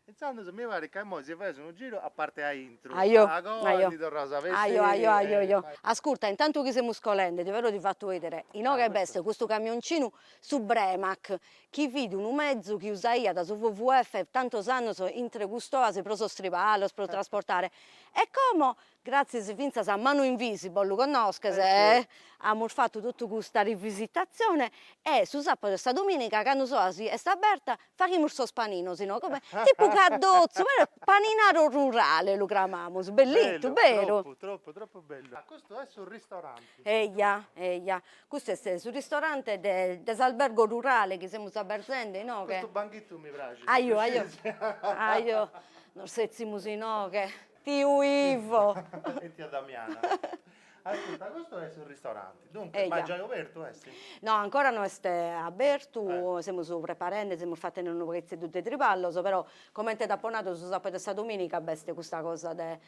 Speaker 2: Intzandus mi parit ca immoi si fais unu giru a parte aintru,
Speaker 6: Ajo,
Speaker 2: a goa
Speaker 6: ajo,
Speaker 2: ndi torraus a bessiri
Speaker 6: ajo, ajo, ajo,
Speaker 2: e
Speaker 6: ajo. Ascurta, intantu chi semus colende, ti però ti fatto 'idere, inoghe b'est custu camioncinu, su Bremac, chi fit unu mezzu chi usaiat su WWF tantos annos intre cust'oasi pro sos triballos, pro trasportare, e como Gràtzias fintzas a Manu Invisible, lu connosches, eh? Amus fatu totu custa rivisitatzione e su sàbadu e sa domìniga, cando s'oasi est aberta, faghimus sos paninos inoghe, come tipu caddotzu, però paninaro rurale lu cramamus, bellitu, beru?
Speaker 2: Tropu, tropu, tropu bellu. Custu est su ristoranti.
Speaker 6: Eja, eja, custu est su ristorante de de s'albergo rurale chi semus aberzende inoghe.
Speaker 2: Custu banghitu mi praxit.
Speaker 6: Ajo, ajo, ajo, nos setzimus inoghe. Tiu Ivo!
Speaker 2: E tia Damiana. Ascurta, custu est su ristoranti, duncas, ma giai obertu est?
Speaker 6: No, ancora no est abertu, semus preparende, semus fatende unu paghitzeddu de triballos, però comente t'apo nadu su sapadu e sa dominica b'est custa cosa de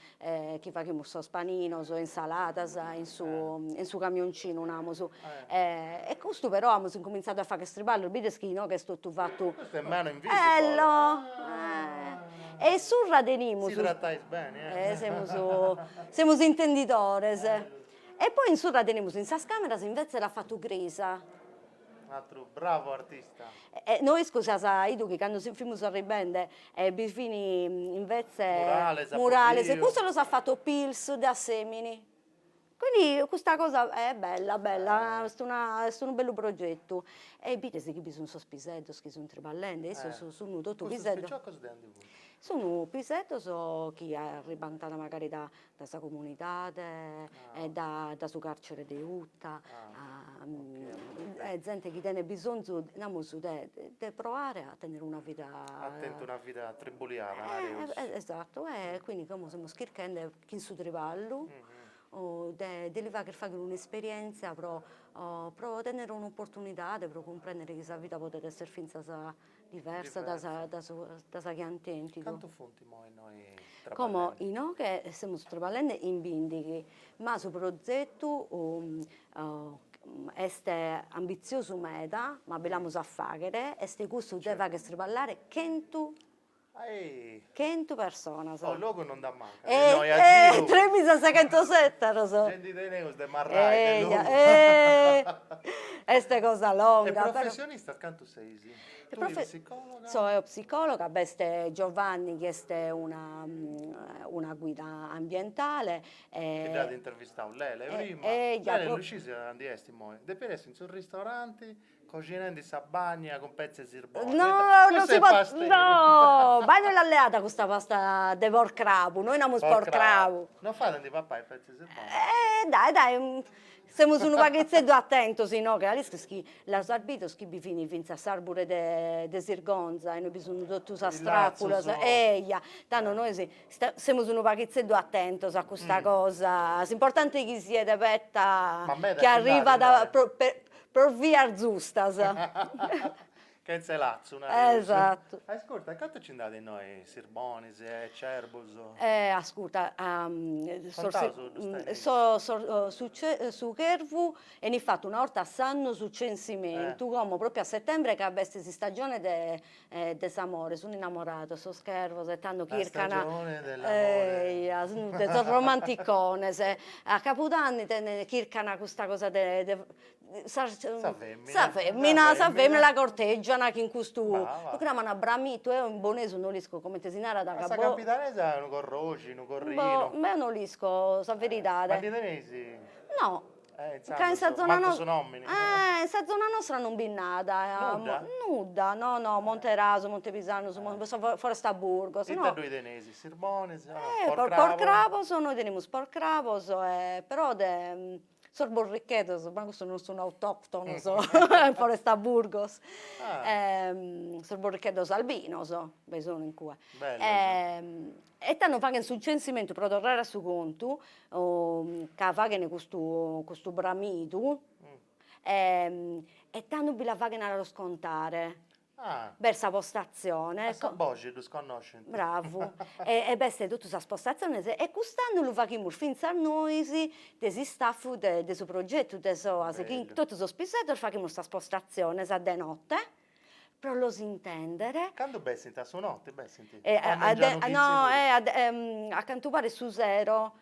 Speaker 6: chi faghimus sos paninos, insaladas in su in su camioncinu namus. E custu però amus incumintzadu a fagher triballos, bides chi inoghe est totu fatu.
Speaker 2: Custu est manu invisible.
Speaker 6: Ello! E surra tenimus.
Speaker 2: Si tratais beni,
Speaker 6: eh. Eh, semus, semus intendidores. E poi in surra tenimus in sas cameras invece l'at fatu Grisa.
Speaker 2: Atru bravu artista.
Speaker 6: E no isco si as 'idu chi cando fimus arribende bi fin invece.
Speaker 2: Murales,
Speaker 6: murales, e cussos los at fatos Pils de Assemini. Quindi custa cosa est bella bella, est una est unu bellu progetu e bides chi bi sun sos piseddos chi sun triballende, issos sun totu piseddos.
Speaker 2: Custos piciocos de andi funt?
Speaker 6: Sun piseddos chi arribant magari da da sa comunidade e da da su carcere de Uta, zente chi tenet bisonzu, namus, de de proare a tenner una vida.
Speaker 2: At tentu una vida tribuliada, nareus.
Speaker 6: Esatto, e quindi como semus chirchende chin su triballu de de li fagher fagher un'esperientzia pro pro tenner un'oportunidade pro cumprender chi sa vida podet esser fintzas diversa da sa da su da sa chi ant tèntidu.
Speaker 2: Cantu funt imoi innoi
Speaker 6: traballende? Como inoghe semus traballende in bindighi, ma su prozetu. Est ambitziosu meda, ma bi l'amus a fàghere, est cussu de fagher triballare chentu chentu personas.
Speaker 2: Oh, logu non nd'ammancat, innoi a giru.
Speaker 6: Tremiza seichentos ettaros.
Speaker 2: Gei ndi teneus de marrai de logu.
Speaker 6: Est cosa longa.
Speaker 2: E professionistas cantu seis? Tui psicologa?
Speaker 6: So eo psicologa, b'est Giovanni chi est una una guida ambientale
Speaker 2: Chi dd'at intervistau Lele prima. Lele ddu scis aundi est immoi? Depit essi in su ristoranti coxinendi sa bagna cun petza 'e sirboni.
Speaker 6: No, non si podit, no, bagna l'at leada custa pasta de porcrabu, noi namus porcrabu.
Speaker 2: Non fait a ndi papai petza 'e sirboni?
Speaker 6: Eh dai dai, semus unu paghitzeddu atentos inoghe, a l'ischis chi L'as bidos chi bi fin fintzas s'arbure de de s'irgonza inue bi sun totu sas tràpulas, eja, tando nois semus unu paghitzeddu atentos a custa cosa, s'importante chi siet petta chi arrivat pro pro vias zustas.
Speaker 2: Chentza 'e latzu, nareus.
Speaker 6: Esattu.
Speaker 2: Ascurta, cantu ci nd'at innoi sirbonis e cerbus?
Speaker 6: Ascurta, sos su chervu 'enit fatu una 'orta a s'annu su censimentu, como propriu a settembre ca b'est s'istagione de de s'amore, sun innamorados sos chervos e tando chircan
Speaker 2: La stagione dell'amore.
Speaker 6: De sos romanticones, a cabudanni tenen chircan custa cosa de de Sa
Speaker 2: femmina.
Speaker 6: Sa femmina, sa femmina la corteggian chin custu, lu craman bramitu, eo in bonesu no l'isco comente si narat
Speaker 2: ca boh. Sa campidanesa unu corroxi, unu corrinu.
Speaker 6: Boh, eo no l'isco sa veridade.
Speaker 2: Ma ndi teneis?
Speaker 6: No.
Speaker 2: Ca
Speaker 6: in sa zona nostra. In sa zona nostra non bi nd'at.
Speaker 2: Nudda?
Speaker 6: Nudda, no no, Monte Rasu, Monte Pisanu, sa Foresta Burgos, no.
Speaker 2: Ita ddoi teneis, sirbonis, porcrabos?
Speaker 6: Porcrabos, noi tenimus porcrabos però de Sos borricheddos, ma custos non sun autòctonos, in Foresta Burgos, sos borricheddos albinos, bi sun in cue. E tando faghen su censimentu, pro torrare a su contu, ca faghen custu custu bramidu, e tando bi la faghen a los contare.
Speaker 2: Ah.
Speaker 6: B'est sa postatzione.
Speaker 2: A sa boxi ddus connoscint.
Speaker 6: Bravu. E b'est totu sas postatziones e cust'annu lu faghimus fintzas nois de s'istaff de de su progetu de s'Oasi, chin totu sos piseddos faghimus sas postatziones a de note pro los intendere.
Speaker 2: Candu bessint? A su noti bessint?
Speaker 6: No, a cantu paret su sero,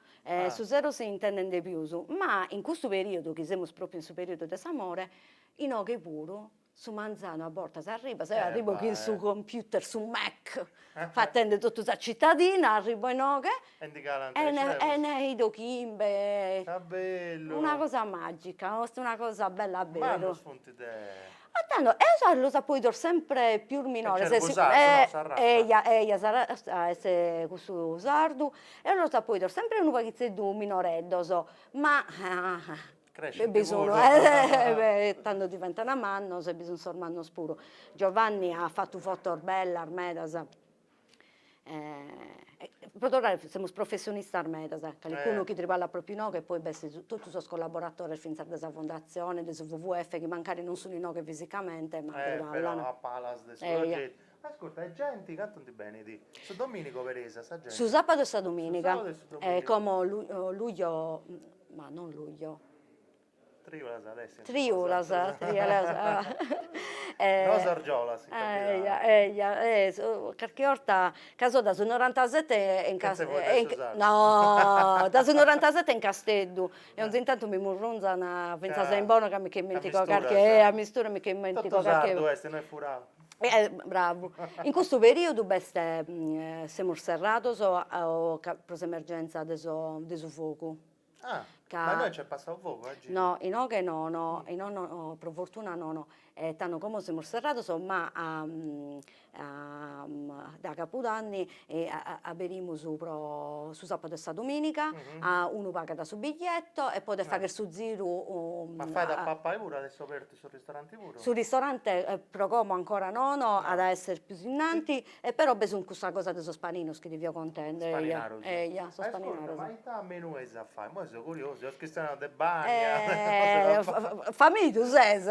Speaker 6: su sero si intendent de pius, ma in custu periodu chi semus propriu in su periodu de s'amore, inoghe puru Su manzanu a bortas arribas, eo arribo chin su computer, su Mac, fatende totu sa cittadina, arribo inoghe
Speaker 2: E ndi calant
Speaker 6: e ne e ne 'ido chimbe.
Speaker 2: Ah bellu!
Speaker 6: Una cosa magica, est una cosa bella a beru.
Speaker 2: Mannus funt de.
Speaker 6: Ah tando, eo los apo 'idos sempre pius minores.
Speaker 2: Cerbu sardu, no, sa ratza.
Speaker 6: Eja, eja, sa ratza est cussu sardu, eo los apo 'idos sempre unu paghitzeddu minoreddos, ma
Speaker 2: Crescint
Speaker 6: bi sun,
Speaker 2: puru.
Speaker 6: tando diventan mannos e bi sun sos mannos puru. Giovanni at fatu fotos bellas medas, pro torrare semus professionistas medas, calicunu chi triballat propriu inoghe e poi b'est totu sos collaboratores fintzas de sa fondatzione, de su WWF, chi mancari non sun inoghe fisicamente ma triballan.
Speaker 2: Però a palas de su progetu. Ascurta, e genti cantu ndi benit? Su dominigu obereis a sa genti?
Speaker 6: Su sapadu e sa dominica.
Speaker 2: Su sapadu e su dominigu.
Speaker 6: E como luglio, ma non luglio.
Speaker 2: Triulas at essi.
Speaker 6: Triulas, triulas.
Speaker 2: No argiolas in Campidanu.
Speaker 6: Eja, eja, carchi 'orta, ca so da su norantasette in
Speaker 2: Chentza fueddai su sardu.
Speaker 6: No, da su norantasette in Casteddu e onzi intantu mi murrunzan fintzas in bonu ca mi che immentico carchi, ammistura e mi che immentico
Speaker 2: carchi. Totu sardu est, no est furau.
Speaker 6: Bravu. In custu periodu b'est, semus serrados pro s'emergenza de de su fogu.
Speaker 2: Ah, ma innoi nc'est passau fogu a giru?
Speaker 6: No, inoghe nono, inoghe no, pro fortuna nono. E tando como semus serrados, ma da cabudanni aberimus pro su sapadu e sa dominica, unu pagat su biglietto e podet fagher su ziru.
Speaker 2: Ma fait a papai puru, at essi obertu su ristoranti puru?
Speaker 6: Su ristorante pro como ancora nono, at a esser pius innanti, e però be sun cussa cosa de sos paninos chi ti fio contende,
Speaker 2: eja,
Speaker 6: eja, sos paninaros.
Speaker 2: Ascurta, ma ita menù eis a fai? Moi seu curiosu, eus chistionau de bagna.
Speaker 6: Famidu ses?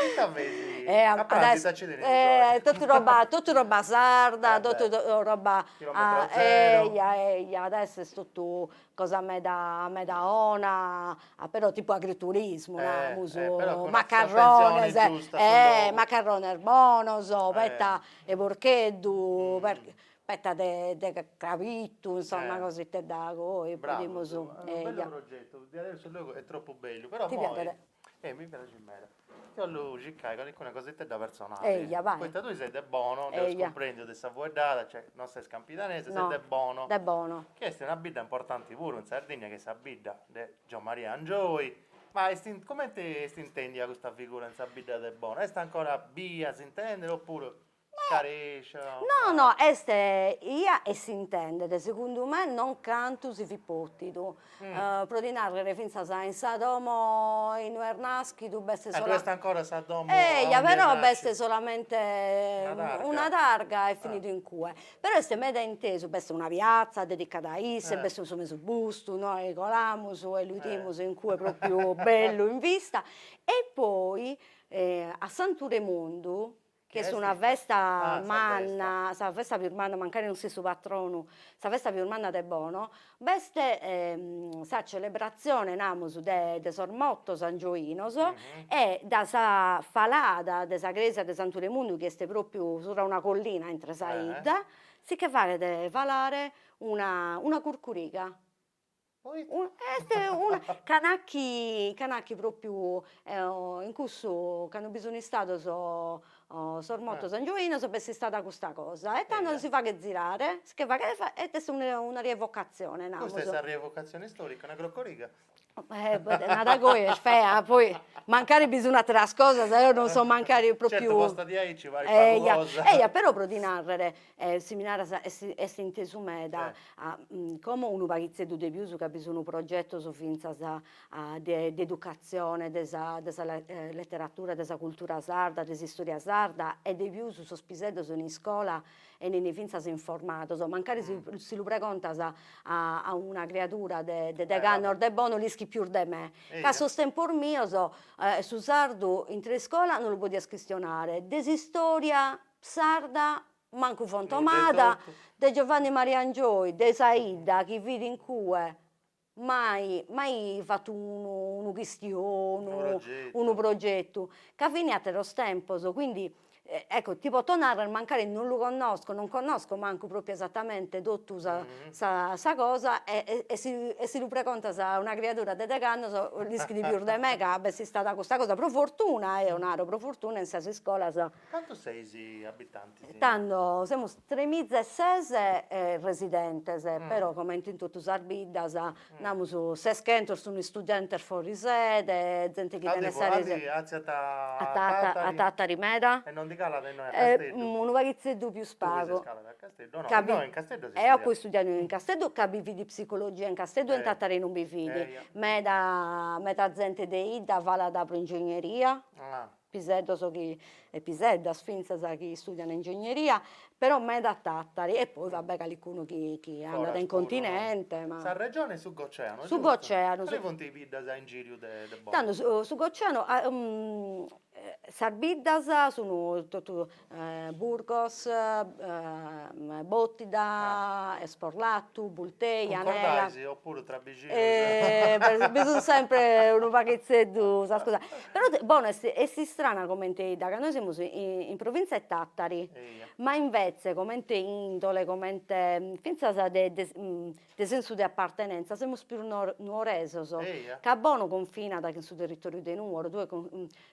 Speaker 2: Ita feis? A prangi ita ci teneus oi?
Speaker 6: Totu roba, totu roba sarda, totu roba, eia eia, adesso est totu cosa meda meda 'ona, però tipu agriturismu, namus, macarrones, macarrones bonos, petta 'e porcheddu, petta de de crabitu, insomma cositedda goi, podimus,
Speaker 2: eia. Bellu progetu, diaderus su logu est tropu bellu, però
Speaker 6: Ti piaghet?
Speaker 2: Eh mi praxit meda. Ti 'ollu circai calincuna cositedda personali.
Speaker 6: Eia, bai.
Speaker 2: Poita tui ses de Bono, dd'eus cumprendiu de sa fueddada, cioè non ses campidanesa, ses de Bono.
Speaker 6: De Bono.
Speaker 2: Chi est una bidda importanti puru in Sardigna, chi est sa bidda de Giommaria Angioy. Ma est cumenti est intendia custa figura in sa bidda de Bono? Est ancora bia, s'intendit, opuru Scarescia.
Speaker 6: No, no, est 'ia e s'intendet, segundu me non cantu si fit potidu, pro ti narrer fintzas in sa domo inue est naschidu b'est
Speaker 2: sola. Ddu est ancora sa domo
Speaker 6: Eja, però b'est solamente una targa e finidu in cue. Però est meda intesu, b'est una piatza dedicada a isse, b'est su mesu bustu, nois colamus e lu 'idimus in cue propriu bellu in vista. E poi a Santu Remundu chi est una festa manna, sa festa pius manna, mancari non siat su patronu, sa festa pius manna de Bono, b'est sa celebratzione, namus, de de sos motos angioinos e da sa falada de sa cresia de Santu Remundu, chi est propriu subra una collina intre sa 'idda, si che faghet falare una una curcuriga Est una, ca nachi, ca nachi propriu in cussu, cando bi sun istados sos motos angioinos b'est istada custa cosa e tando si faghet zirare, si che faghet e est una rievocatzione namus.
Speaker 2: Custa est sa rievocatzione storica, una crocoriga.
Speaker 6: Nada goi est fea, poi mancari bi sun ateras cosas, eo non so mancari propriu.
Speaker 2: Certu posta diaici parit pagu cosa.
Speaker 6: Eja, però pro ti narrer, si mi naras est intesu meda, como unu paghitzeddu de pius ca bi sun progetos fintzas de educatzione de sa de sa letteratura, de sa cultura sarda, de s'istoria sarda e de pius sos piseddos in iscola 'Enint fintzas informados, mancari si lu pregontas a una criadura de degh'annos de Bono l'ischit pius de me, ca a sos tempos mios su sardu intre iscola non lu podias chistionare, de s'istoria sarda mancu fontomada, de Giovanni Maria Angioy, de sa 'idda chi fit in cue Mai, mai fatu unu unu chistionu, unu progetu, ca fin ateros tempos, quindi ecco ti poto narrer mancari non lu connosco, non connosco mancu propriu esattamente totu sa sa sa cosa e e si e si lu pregontas a una criadura de degh'annos l'ischit pius de me ca b'est istada custa cosa, pro fortuna eo naro, pro fortuna in sas iscolas
Speaker 2: Cantu seis abitantis?
Speaker 6: Tando semus tremiza e ses residentes, però comente in totu sas biddas namus seschentos sun istudentes fori sede, zente chi tenet sa
Speaker 2: residenza. A
Speaker 6: a Tatari meda.
Speaker 2: E non ndi calat innoi a Casteddu?
Speaker 6: Unu paghitzeddu pius pagu.
Speaker 2: Tui ses calada a Casteddu o no? Innoi in Casteddu
Speaker 6: Eo apo istudiadu in Casteddu ca bi fit psicologia in Casteddu e in Tatari non bi fit. Meda meda zente de 'idda falat pro ingegneria. Piseddos chi e piseddas fintzas chi istudian ingegneria, però meda a Tàtari e poi va bè calicunu chi chi andat in continente ma.
Speaker 2: Sa regione est su Goceano,
Speaker 6: Su Goceano.
Speaker 2: Cali funt is biddas a ingìriu de
Speaker 6: Bono? Tando su su Goceano sas biddas sun totu Burgos, Bòtida, Esporlatu, Bultei,
Speaker 2: Anela. Cuncordais opuru tra bixinus?
Speaker 6: Bi sun sempre unu paghitzeddu sas cosas. Però Bono est est istrana comente 'idda, ca nois semus in provìntzia 'e Tàtari, ma invetze comente indole, comente fintzas de de de sensu de apartenenza semus pius nuoresos, ca Bono confinat chin su territoriu de Nuoro, tue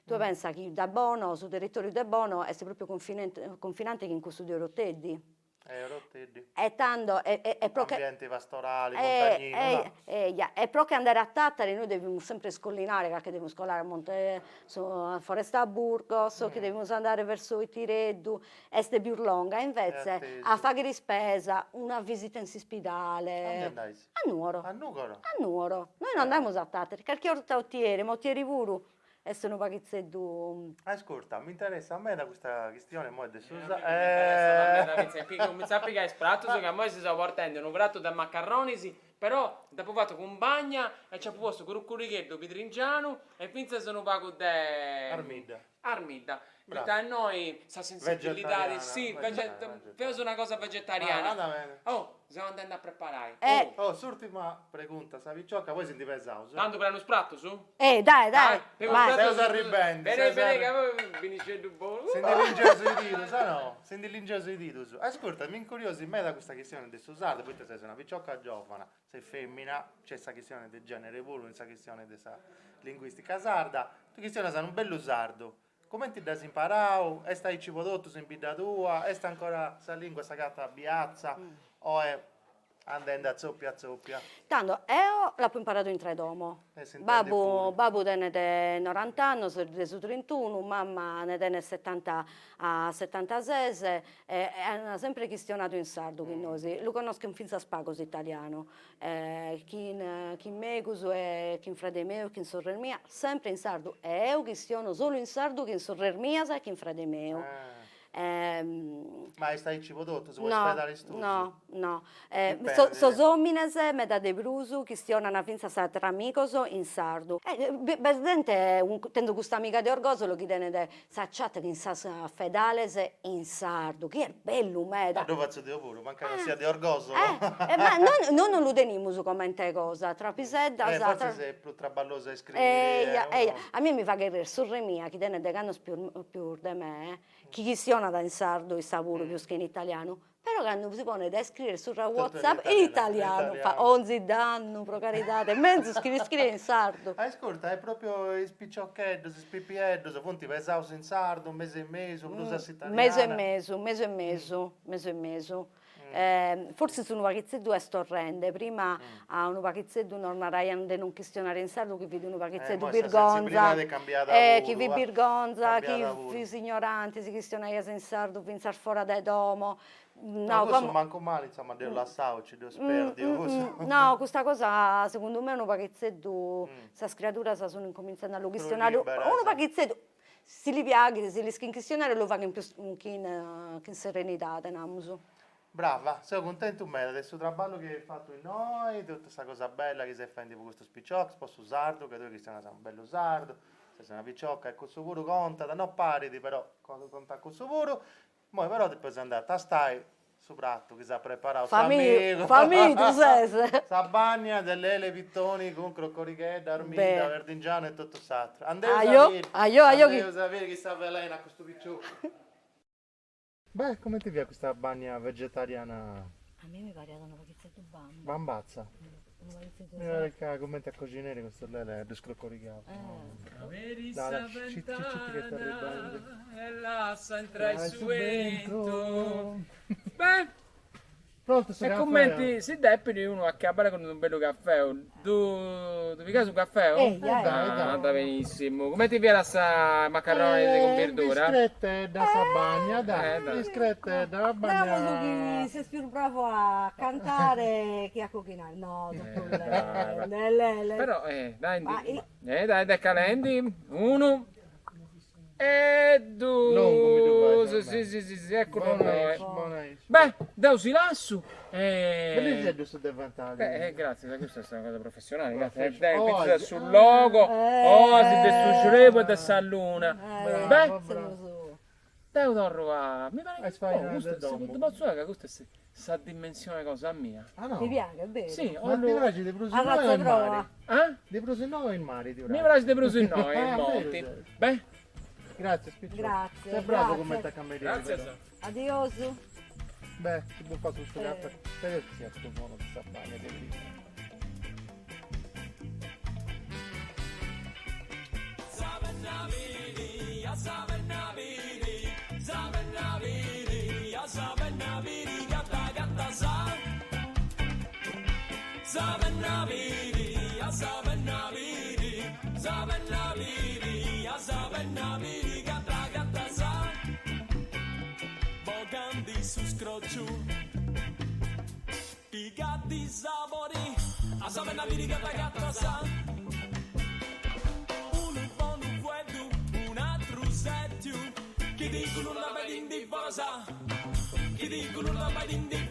Speaker 6: tue pensa chi da Bono, su territoriu de Bono est propriu confinante chin cussu de Oroteddi.
Speaker 2: E Oroteddi.
Speaker 6: E tando e e pro che.
Speaker 2: Ambienti pastorali, montagninu, no?
Speaker 6: Eja, e pro che andare a Tàtari nois devimus sempre iscollinare, ca che devimus colare a Monte su a Foresta Burgos, che devimus andare verso Itireddu, est pius longa, invece a fagher ispesa, una visita in s'ispidale.
Speaker 2: Aundi andais?
Speaker 6: A Nuoro.
Speaker 2: A Nugoro?
Speaker 6: A Nuoro. Nois no andamus a Tàtari, carchi 'orta a Otieri, ma Otieri puru est unu paghitzeddu.
Speaker 2: Ascurta, mi interessat meda custa chistione imoi de su
Speaker 1: sa. Mi interessat meda fintzas chi cumintzat a pigai is pratus, ca imoi si seu portendi unu pratu de macarronis, però dd'apu fatu cun bagna e nci apu postu crucurigheddu pidringianu e fintzas unu pagu de.
Speaker 2: Armidda.
Speaker 1: Armidda, poita innoi sa sensibilidadi, si, feus una cosa vegetariana. Oh, seu andendi a preparai.
Speaker 2: Oh, s'urtima pregunta, sa picioca, poi si ndi pesaus.
Speaker 1: Tandu prenu is pratus?
Speaker 6: Eh, dai, dai.
Speaker 2: Seus arribendi.
Speaker 1: Beni, beni, ca poi binixeddu bonu.
Speaker 2: Si ndi lingeus is didus, ah no? Si ndi lingeus is didus. Ascurta, mi incuriosit meda custa chistioni de su sardu, poita ses una picioca giovana, Ses femina, nc'est sa chistione de genere puru in sa chistione de sa linguistica sarda, tui chistionas unu bellu sardu, cumenti dd'as imparau, est aici po totus in bidda tua, est ancora sa lingua s'agatat biatza o est andendi a tzopia a tzopia?
Speaker 6: Tando, eo l'apo imparadu intro 'e domo. Babbu babbu tenet norant'annos, est de su trintunu, mamma ne tenet setanta setantases e an sempre chistionadu in sardu chin nois, lu connoschen finzas pagu s'italianu, chin chin megus e chin frade meu e chin sorres mia sempre in sardu e eo chistiono solu in sardu chin sorres mias e chin frade meu.
Speaker 2: Ma est aici po totus o is fedalis tuus?
Speaker 6: No, no. Sos omines meda de prus chistionan fintzas tra amigos in sardu. B'est zente, tenzo custa amiga de Orgosolo chi tenet sa chat chin sas fedales in sardu, chi est bellu meda.
Speaker 2: Ddu fatzu deu puru, mancai non sia de Orgosolo.
Speaker 6: Ma nois non lu tenimus comente cosa, tra piseddas.
Speaker 2: Fortzis est prus traballosu a iscriri.
Speaker 6: Eja, eja, a mie mi faghet rier sorre mia chi tenet degh'annos pius de me, chi chistionat in sardu issa puru pius che in italianu, però cando si ponet a iscriere subra WhatsApp in italianu, fa onzi dannu pro caridade, menzus chi l'iscriet in sardu.
Speaker 2: Ascurta, e propriu is piciocheddus, is pipieddus funt pesaus in sardu, mesu e mesu, prus a s'italiana?
Speaker 6: Mesu e mesu, mesu e mesu, mesu e mesu. Fortzis unu paghitzeddu est torrende, prima a unu paghitzeddu nos naraian de non chistionare in sardu chi fit unu paghitzeddu birgonza, chi fit birgonza, chi fis ignorante si chistionaias in sardu fintzas fora de domo,
Speaker 2: no cussu mancu mali insoma dd'eus lassau, ci dd'eus perdiu cussu.
Speaker 6: No, custa cosa segundu me unu paghitzeddu sas criaduras sun incomintzende a lu chistionare unu paghitzeddu Si li piaghet, si l'ischin chistionare lu faghen pius chin chin serenidade, namus.
Speaker 2: Brava, seu cuntentu meda de su traballu chi eis fatu innoi, de totu sa cosa bella chi seis fendi po custus piciocus, po su sardu, ca tui chistionas unu bellu sardu, ses una picioca e cussu puru contat, no parit però contat cussu puru, Immoi però depeus andai a tastai su pratu chi s'at preparau s'amigu.
Speaker 6: Famidu ses?
Speaker 2: Sa bagna de lele pittoni cun crocorighedda, armidda, perdingianu e totu s'atru. Andeus a biri, andeus a biri chi s'avvelenat custu piciocu. Beh, cumenti fiat custa bagna vegetariana?
Speaker 6: A mie mi pariat unu paghitzeddu
Speaker 2: bamba. Bambatza?
Speaker 6: Unu paghitzeddu.
Speaker 2: Mi parit ca cumenti a coxineri custu lele ddu scrocorigaus.
Speaker 1: Aberi sa ventana e lassa intrai su 'entu. Beh!
Speaker 2: Prontu su
Speaker 1: E
Speaker 2: caffeu?
Speaker 1: cumenti si depit unu acabare cun unu bellu caffeu. Ddu pigaus unu caffeu?
Speaker 6: Eja, eja.
Speaker 1: Ah, andat benissimu. Cumenti fiat sa macarroni cun birdura?
Speaker 2: Discretedda sa bagna, dai. Discretedda sa bagna.
Speaker 6: Namus chi ses pius bravu a cantare chi a coghinare. No, totu lele lele.
Speaker 1: Però, dai, dai, dai calendi. Unu E duus, si si si si, ecculu innoi. Beh, deu si lassu e.
Speaker 2: Bellixeddu su devantali.
Speaker 1: Beh, gratzias, custa est una cosa professionali, gratzias. Dai, fintzas su logo, oasi de su srebu e de sa luna. Beh, deu torru a. Mi parit chi custu, ti potzu nai ca custa est Sa dimensione cosa mia.
Speaker 2: Ah no?
Speaker 6: Ti piaghet, beru?
Speaker 1: Si,
Speaker 2: Ma ti praxit de prus innoi o in mari?
Speaker 1: Ah?
Speaker 2: De prus innoi o in mari ti
Speaker 1: praxit? Mi praxit de prus innoi, in monti. Beh.
Speaker 2: Gratzias piccioccu.
Speaker 6: Gratzias.
Speaker 2: Ses bravu cumenti a camerieri.
Speaker 1: Gratzias.
Speaker 6: Adiosu.
Speaker 2: Beh, si bufat custu caffè, speriaus chi siat prus bonu de sa bagna de prima.
Speaker 4: Pigadi sabori, a sa penna biri ca t'agatas. Unu bonu fueddu, un'atru sètiu, chi ti culunat baidindi foras, chi ti culunat baidindi.